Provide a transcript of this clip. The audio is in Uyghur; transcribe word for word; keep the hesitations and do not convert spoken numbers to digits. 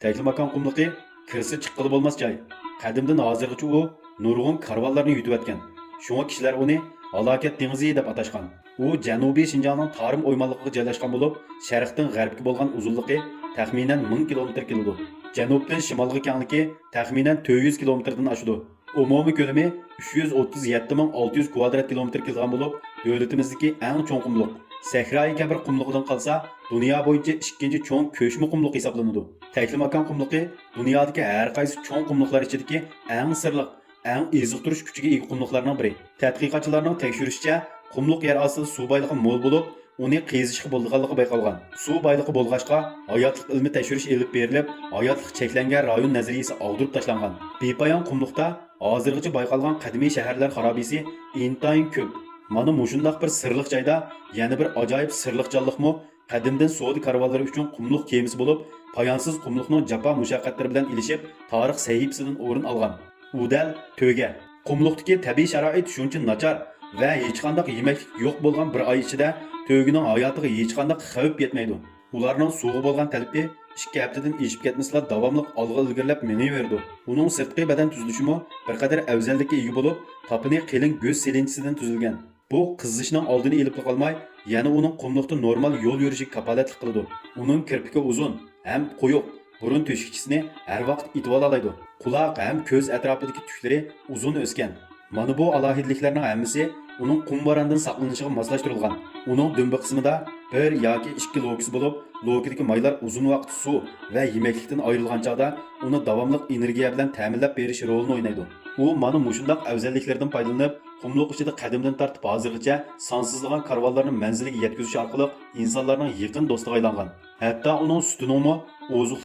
تەكلىماكان قۇملۇقى كىرسە چىققىلى بولماس جاي. قەدىمدىن ھازىرغىچە ئۇ نۇرغۇن كارۋانلارنى يۈتۈۋەتكەن. شۇڭا كىشىلەر ئۇنى ھالاكەت دېڭىزى دەپ ئاتاشقان. ئۇ جەنۇبىي شىنجاڭنىڭ تارىم ئويمانلىقىغا جايلاشقان بولۇپ، شەرقتىن غەربكە بولغان ئۇزۇنلۇقى تەخمىنەن مىڭ كىلومېتىر كېلىدۇ. جەنۇبتىن شىمالغا كەڭلىكى تەخمىنەن تۆت يۈز كىلومېتىردىن ئاشىدۇ. ئومۇمىي كۆلىمى ئۈچ يۈز ئوتتۇز يەتتە مىڭ ئالتە يۈز كۋادرات كىلومېتىر كېلىدىغان بولۇپ، دۆلىتىمىزدىكى ئەڭ چوڭ قۇملۇق. سەھرايى كەبىر قۇملۇقىدىن قالسا، دۇنيا بويىچە ئىككىنچى چوڭ كۆچمە قۇملۇق ھېسابلىنىدۇ. تەكلىماكان قۇملۇقى دۇنيادىكى ھەر قايسى چوڭ قۇملۇقلار ئىچىدىكى ئەڭ سىرلىق، ئەڭ ئېزىقتۇرۇش كۈچىگە ئىگە قۇملۇقلارنىڭ بىرى. تەتقىقاتچىلارنىڭ تەكشۈرۈشىچە، قۇملۇق يەر ئاستىدا سۇ بايلىقى مول بولۇپ، ئۇنى قېزىشقا بولىدىغانلىقى بايقالغان. سۇ بايلىقى بولغاچقا، ھاياتلىق ئىلمىي تەكشۈرۈش ئېلىپ بېرىلىپ، ھاياتلىق چەكلەنگەن رايون نەزەرىيىسى ئاغدۇرۇپ تاشلانغان. بىپايان قۇملۇقتا ھازىرغىچە بايقالغان قەدىمىي شەھەرلەر خارابىسى ئىنتايىن كۆپ. مانا مۇشۇنداق بىر سىرلىق جايدا يەنە بىر ئاجايىپ سىرلىق جانلىقمۇ قەدىمدىن سودا كارۋانلىرى ئۈچۈن قۇملۇق كېمىسى بولۇپ، پايانسىز قۇملۇقنىڭ جاپا مۇشەققەتلىرى بىلەن ئېلىشىپ، تارىخ سەھىپىسىدىن ئورۇن ئالغان. ئۇدەل، تۆگە. قۇملۇقتىكى تەبىئىي شارائىت شۇنچە ناچار ۋە ھېچقانداق يېمەكلىك يوق بولغان بىر ئاي ئىچىدە تۆگىنىڭ ھاياتىغا ھېچقانداق خەۋپ يەتمەيدۇ. ئۇلارنىڭ سۇغا بولغان تەلىپى ئىككى ھەپتىدىن ئېشىپ كەتمىسىلا، داۋاملىق ئالغا ئىلگىرىلەپ مېڭىۋېرىدۇ. ئۇنىڭ سىرتقى بەدەن تۈزۈلۈشىمۇ بىر قەدەر ئەۋزەللىككە ئىگە بولۇپ، تاپىنى قېلىن گۆش سېلىنچىسىدىن تۈزۈلگەن. بۇ قىزىشنىڭ ئالدىنى ئېلىپلا قالماي، يەنە ئۇنىڭ قۇملۇقتا نورمال يول يۈرۈشىگە كاپالەتلىك قىلىدۇ. ئۇنىڭ كىرپىكى ئۇزۇن ھەم قويۇق، بۇرۇن تۆشۈكچىسىنى ھەر ۋاقىت ئېتىۋالالايدۇ. قۇلاق ھەم كۆز ئەتراپىدىكى تۈكلىرى ئۇزۇن ئۆسكەن. مانا بۇ ئالاھىدىلىكلەرنىڭ ھەممىسى ئۇنىڭ قۇم باراندىن ساقلىنىشىغا ماسلاشتۇرۇلغان. ئۇنىڭ دۈمبە قىسمىدا بىر ياكى ئىككى لوكىسى بولۇپ، لوكىدىكى مايلار ئۇزۇن ۋاقىت سۇ ۋە يېمەكلىكتىن ئايرىلغان چاغدا ئۇنى داۋاملىق ئېنېرگىيە بىلەن تەمىنلەپ بېرىش رولىنى ئوينايدۇ. ئۇ مانا مۇشۇنداق ئەۋزەللىكلىرىدىن پايدىلىنىپ، قۇملۇق ئىچىدە قەدىمدىن تارتىپ ھازىرغىچە سانسىزلىغان كارۋانلارنى مەنزىلىگە يەتكۈزۈش ئارقىلىق ئىنسانلارنىڭ يېقىن دوستىغا ئايلانغان. ھەتتا ئۇنىڭ سۈتىنىڭمۇ ئوزۇق